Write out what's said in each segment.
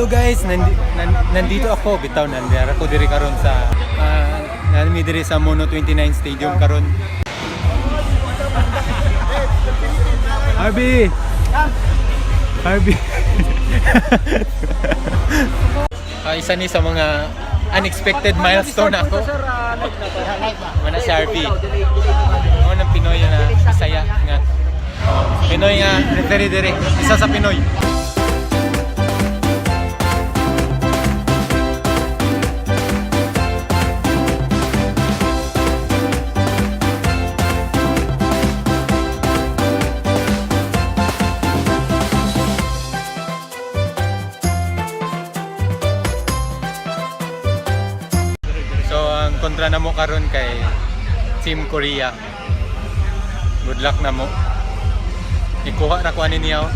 Hello guys, nandito ako bitaw, nandito ako diri karon sa nami diri sa Mono 29 Stadium karon. Harvey. Harvey. Isa ni sa mga unexpected milestone ako. Mana si Harvey. Mo ng Pinoy na Bisaya nga. Oh, Pinoy nga referee diri. Isa sa Pinoy. So ang kontra namo karon kay Team Korea. Good luck na mo. Ikuha ra ko ani niya, oh.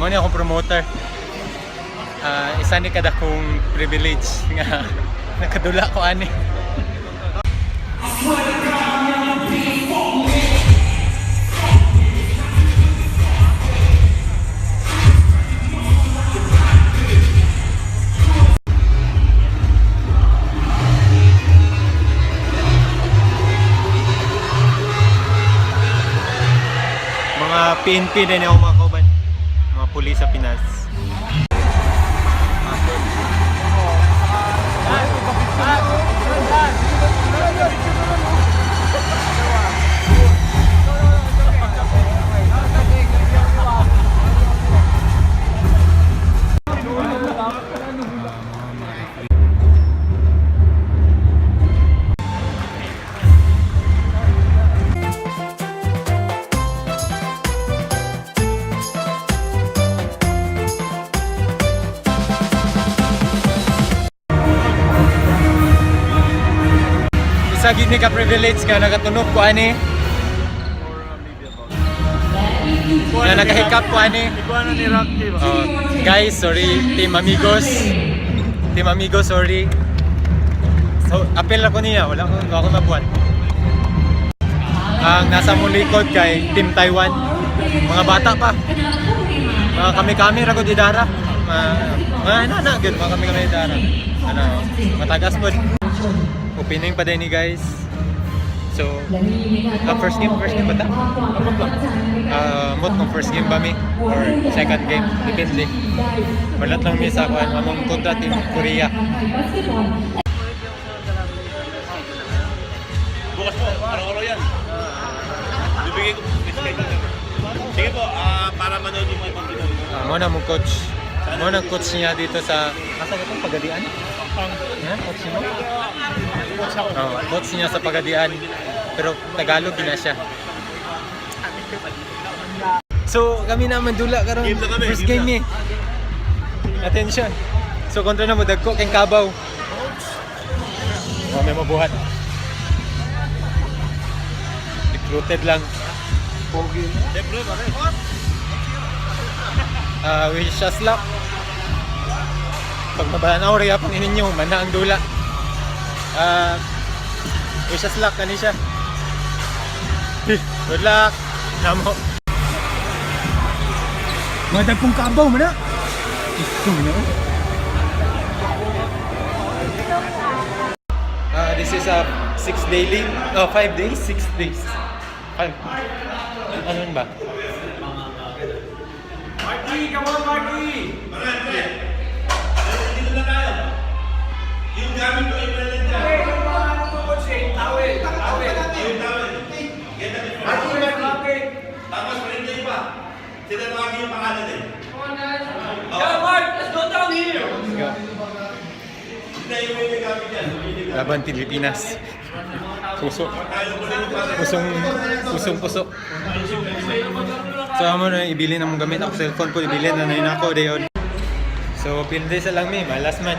Mo ni akong promoter. Isa ni kada kong privilege nga nakadula ko ani. Mga PNP din ako, mga kauban. Mga pulis sa Pinas. Isa gid ni ka privilege nga nakatunog ko ani. Nga nakahikap ko ani. Ikuha na ni Rocky ba? Oh, guys, sorry, Team Amigos. Team Amigos, sorry. So, apel ako niya, wala ko mabuhat. Ang nasa mong likod kay Team Taiwan. Mga bata pa. Mga kami-kami ra gud idara. Mga ano na gyud, mga kami-kami idara. Ano, matagas pod. Opening pa din ni guys. So, first game ba ta? Mot kung first game ba mi or second game, depende. Balat lang mi sa kuan among kontra Team Korea. Bukas po, araw-araw yan. Bibigay ko schedule. Sige po, para manood yung mga ibang Pinoy. Mo na mong coach. Mo na coach niya dito sa asa ka Pagadian? Yeah, coach mo? Oh, coach niya sa Pagadian. Pero Tagalog gina siya. So, kami na mandula karon. Game na kami, First game game ni. Attention. So, kontra na mo dagko kay Kabaw. Oh, may mabuhat. Recruited lang. Siyempre, pare. Wish us luck. Pag mabalanaw, rin pang ininyo, mana ang dula. Wish us luck, kani siya. Good luck. Namo. Mga dagkong kabaw, mana. Ito, mana. This is a 6 daily, oh, 5 days, 6 days. Five. Ano yun ba? Marky, come on, Marky! Pare, pare. Dito na tayo. Yung gamit ko, iba na dyan. Yung tawel. Get the Marky. Tapos, palit na iba. Sila tawagin yung pangalan eh. Yeah, Mark, let's go down here. Let's go. Hindi, yung may gamit yan. Yung may gamit. Laban Pilipinas. Puso. Pusong, pusong puso. So amo na ibili na mong gamit ako cellphone ko, ibili na na yun ako dayon. So pilde sa lang mi, malas man.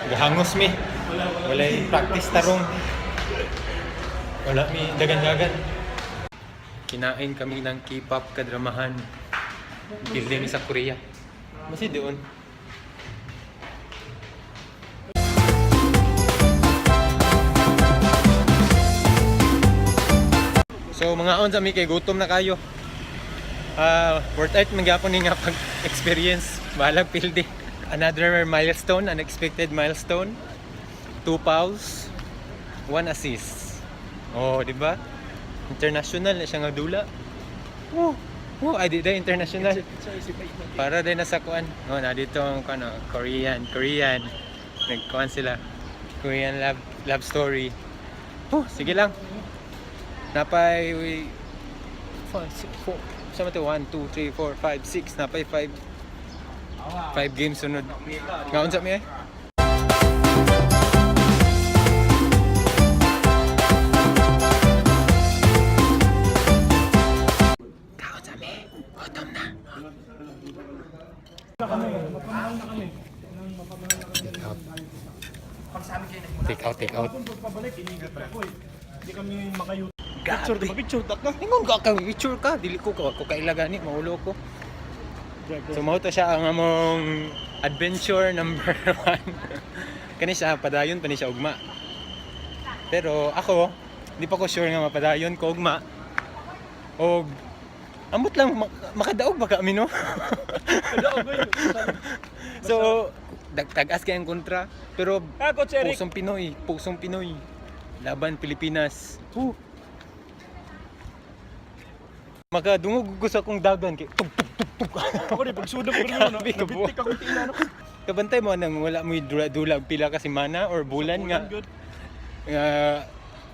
Gahangos mi. Walay practice tarong. Wala mi dagan-dagan. Kinain kami ng K-pop kadramahan. Pilde mi sa Korea. Masi doon. So mga on sa mi kay gutom na kayo. Worth it man gyapon ni nga pag experience bahalag pildi. Another milestone, unexpected milestone. Two fouls, one assist. Oh, di ba? International na siya nga dula. Oh, oh, ay di international. Para din nasa kuan. Oh, na dito ang kuan, oh, Korean, Korean. Nagkuan sila. Korean love love story. Oh, sige lang. Napay 4, 4, sama to 1, 2, 3, 4, 5, 6. Napay 5 5 games sunod. Nga unsa mi eh? Kaon sa mi. Gutom na. Take out. Take out, take out. Hindi kami makayu. Picture, Picture, picture, tak na. Ingon ka kang picture ka, dili ko ko ko kaila gani maulo ko. So mao to siya ang among adventure number 1. Kani siya padayon pa ni siya ugma. Pero ako, di pa ko sure nga mapadayon ko ugma. Og amot lang makadaog ba kami, no? So dagtag-as kay ang kontra, pero Ah, Coach Eric. pusong Pinoy, pusong Pinoy. Laban Pilipinas. Woo! Makadungog ko sa akong dagan kay tug tug tug tug. Ako rin, pagsunog ko rin no. Grabe ka, buwa. Nabitik akong tina, no. Kabantay mo nang wala mo dula-dula og pila ka semana or bulan nga Good. nga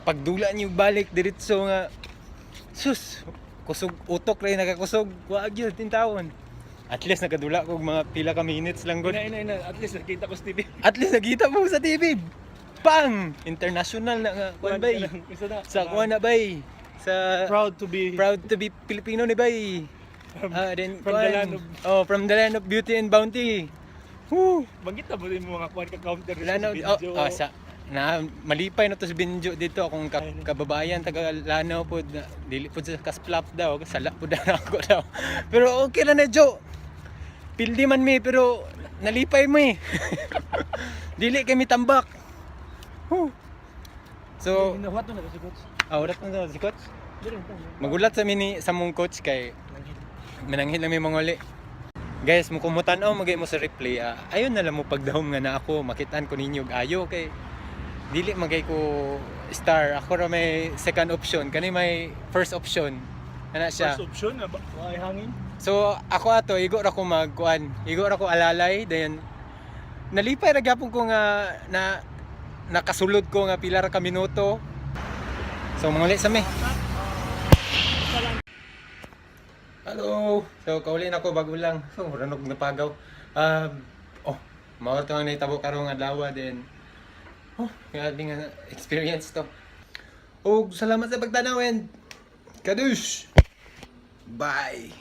pagdula niyo balik diretso nga sus, kusog utok ray nakakusog, wa gyud tintawon. At least nakadula ko og mga pila ka minutes lang gud. Ina, ina, ina. At least nakita ko sa TV. At least nakita mo sa TV. Pang! International na nga kuan bay. Isa na. Sa kuan na bay. Sa Proud to be. Proud to be Filipino ni bay. Ah, then from the kuan. land of- Oh, from the land of beauty and bounty. Woo! Banggit na ba din mo mga kuan ka counter Lanao, oh, oh, sa na malipay na to si Benjo dito akong kababayan taga Lanao pod na, dili pod sa kasplap daw, sala pod na ako daw. Pero okay ra na, Jo. Pildi man mi pero nalipay mo eh. Dili kami tambak. Woo. So, Nahuwat na si coach. ah, ulat na si coach. Magulat sa mini sa mong coach kay mananghil lang may mga uli. Guys, mo kumutan-aw magay mo sa replay. Ah, ayon na lang mo pagdahom nga na ako makitaan ko ninyo og ayo kay dili magay ko star. Ako ra may second option, kani may first option. Ana siya. First option na ba? Ay hangin. So ako ato igo ra ko magkuan, igo ra ko alalay dayon nalipay ra gyapon ko nga na nakasulod ko nga pila ra ka minuto. So manguli sa mi. Hello. So kauli na ko bago lang. So ranog napagaw. Oh, mao to ang nahitabo karong adlaw then. Oh, grabe nga experience to. Og salamat sa pagtanaw and kadush. Bye.